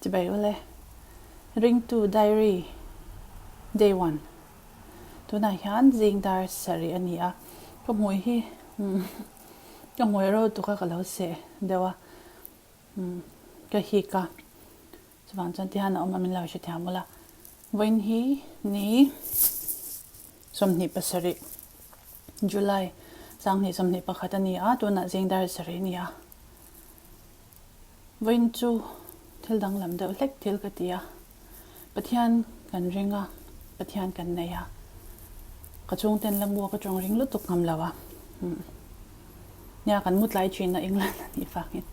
Chibai ule. Ringtu Diary Day one Tunah hian zing dar sarih a ni a, ka hmui hi ka hmui ro tuk a ka lo seh deuh a, ka hik a, chuvang chuan tihian a awm a min lo hrethiam ula. Vawiin hi ni 27 July 2021 a ni a, tunah zing dar sarih a ni a. Vawiin chu thil danglam deuh hlek thil ka ti a, Pathian kan ring a, Pathian kan nei a, ka chhungten la mu ka tawng ring lutuk ngam lo a, nia kan mu tlai thin a England a nih vangin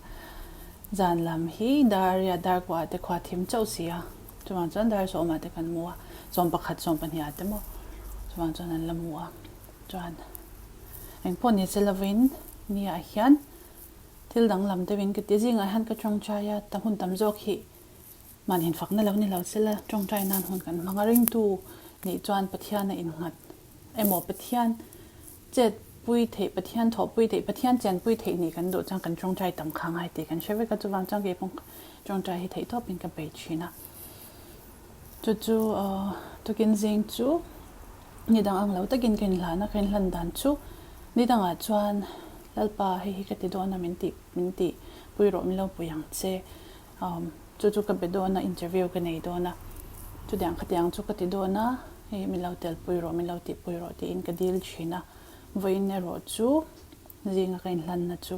zan lam hi dar riat dar kuah te khua thim chauh si a, chuvang chuan dar sawmah te kan mu a, sawmpakhat sawmpahnih ah te maw chuvang chuan an la mu a, chuan engpawh ni se lovin ni ah hian. Thil danglam deuhin ka ti zingah hian ka tawngtai a, ta hun tam zawk hi mahni fakna lo ni lo sela tawngtai nan hun kan hmang a, ringtu nih chuan Pathian a innghat emaw Pathian chet pui theih, Pathian thawh pui theih, Pathian chen pui theih nih kan duh chuan kan tawngtai tam kha ngai tih kan hre vek a, chuvang chuan keipawh tawngtai hi theih tawpin ka bei thin a. Chu chu tukin zing chu ni dang ang lo takin ka inhlan a, ka inhlan dan chu ni dangah chuan Lalpa hei hi ka ti dawn a min tih min tih pui rawh min lo pui ang che chu chu ka be dawn a interview ka nei dawn a chutiang khatiang chu ka ti dawn a hei min lo tel pui rawh min lo tih pui rawh tiin ka dil thin a vawiin erawh chu zinga ka inhlanna chu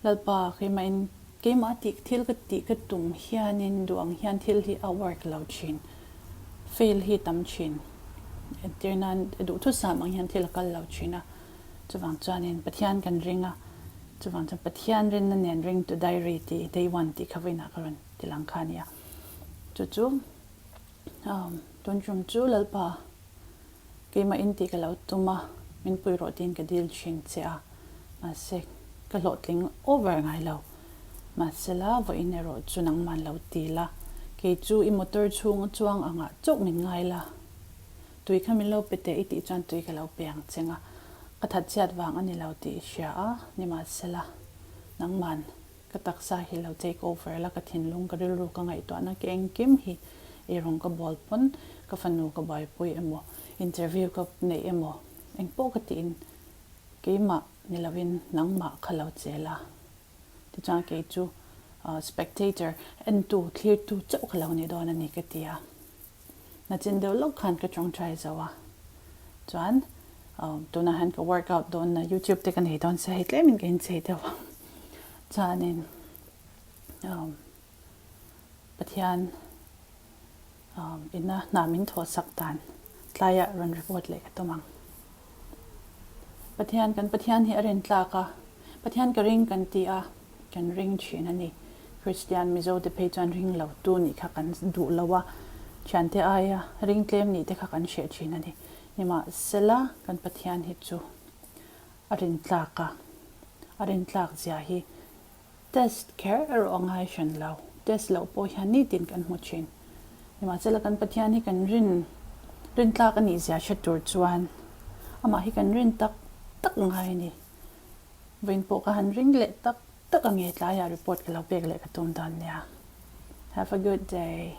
Lalpa keimah in keimah tih thil ka tih ka tum hianin duh ang hian thil hi a work lo thin, fail hi tam thin, entir nan duhthusam ang hian thil a kal lo thin a, chuvang chuanin Pathian kan ring a, chuvang chuan Pathian rinna nen ring to diary tih day one tih kha vawiinah ka rawn ti lang kha a nia, chu chu tun tum chu Lalpa Keimah in tih ka lo tum a, min pui rawh tiin ka dil thin che a, mahse ka hlawhtling over ngai lo. Mahsela vawiin erawh chu nangman lo ti la, kei chu i motor chhung a chuang angah chauh min ngai la, tui kha min lo pe teh i tih chuan tui ka lo pe ang cheng a, ka that chhiat vang a ni lo tih i hria a, nimahsela nangman Ka taksa hi lo take over la, ka thinlung, ka rilru, ka ngaihtuahna ka engkim hi eirawng ka bawl pawn ka fanu ka buaipui emaw, interview ka neih emaw, engpawh ka tiin keimah ni lovin nangmah kha lo chel a. Tichuan kei chu spectator, entu, thlirtu chauh ka lo ni dawn a ni ka ti a. Nachin deuh lawk khan ka tawngtai zo a, chuan tunah hian ka workout dawn na youtube te ka nei dawn sia hei tlemin ka inchei deuh a, chuanin Pathian ina hna min thawh sak dan tlaiah rawn report leh ka tum ang. Pathian kan Pathian hi a rin tlak a, Pathian ka ring kan ti a, kan ring thin a ni. Kristian Mizo te phei chuan ring lo tu nih kha kan duh lo a, thiante aia ring tlem nih te kha kan hreh thin a ni. Nimahsela kan Pathian hi chu a rin tlak a, a rin tlak zia hi Test kher erawh a ngai hran lo. Test loh pawh hian nitin kan hmu thin. Nimahsela kan Pathian hi kan rin rin tlak a nih zia hre tur chuan amah hi kan rin tak tak ngai a ni. Vawiin pawh ka han ring leh tak tak a nge tlaiah report ka lo pek leh ka tum dawn nia. Have a good day.